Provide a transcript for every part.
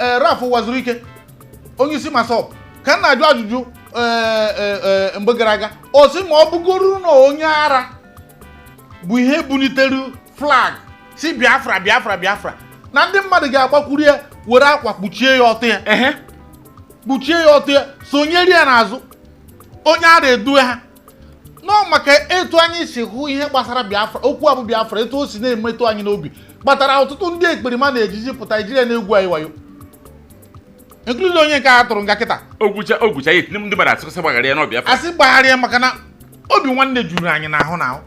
Ee, Ralph Uwazuruike, onye isi MASSOB, ka m na-ajụ ajụjụ ee, ee, ee, mgbe gara aga, ọ sị ma ọ bụgoro na onye ara bụ ihe bulitere flag si Biafra, Biafra, Biafra, na ndị mmadụ ga-agbakwuru ya, were akwa kpuchie ya ọtọ ya, kpuchie ya ọtọ ya, sonyere ya n'azụ. Onye ara edue ha nọ maka etu anyị si hụ ihe gbasara Biafra, okwu abụ Biafra, etu o si na-emetụ anyị n'obi, kpatara ọtụtụ ndị ekperima na-ejiji pụta ijiri ya na-egwu anyị wayo, including onye nke a tụrụ nga kịta. Ogwucha ogwucha ya, etinye ndị mmadụ asịsị gbaghara ya n'ọbịa. Asị gbagharịa, maka na obi nwanne juru anyị n'ahụ n'ahụ.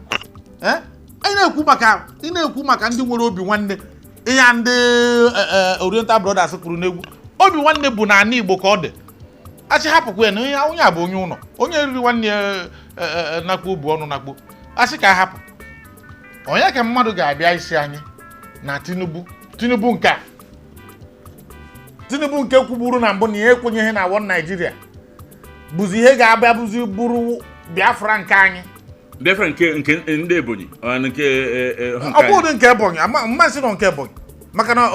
Eh? Anyị na-ekwu maka, ị na-ekwu maka ndị nwere obi nwanne, ihe a ndị Oriental Brothers kwuru n'egwu, obi nwanne bụ n'ala Igbo ka ọ dị. Asị hapụkwa ya na onye onye a bụ onye ụlọ, onye riri nwanne ya nakpo obu ọnụ nakpo, asị ka a hapụ onye ka mmadụ ga-abịa isi anyị na Tinubu. Tinubu nke a, Tinubu nke kwuburu na mbụ na ya ekwenyeghị na one Nigeria, bụzi ihe ga-abịa bụzi bụrụ Biafra nke anyị. Biafra nke ndị Ebonyi ọ na nke ha nke Ọ bụrụ nke Ebonyi, mmasị nọ nke Ebonyi, maka na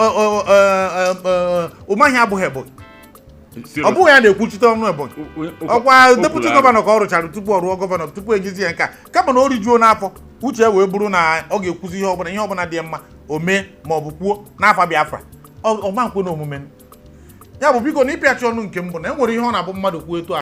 Umahi abụghị Ebonyi. Ọ bụghị ya na-ekwuchite ọnụ Ebonyi. Ọkwa deputy governor ka ọ rụchara tupu ọ rụọ governor, tupu ejizi ya nke a, kama na o rijuo n'afọ uche ya wee bụrụ na ọ ga-ekwuzi ihe ọbụla dị mma o mee ma ọ bụ kwuo n'afọ Biafra. Ọ ma nkwe na omume ya bụ, biko, na ịpịachi ọnụ nke mbụ na e nwere ihe ọ na-abụ mmadụ kwuo etu a.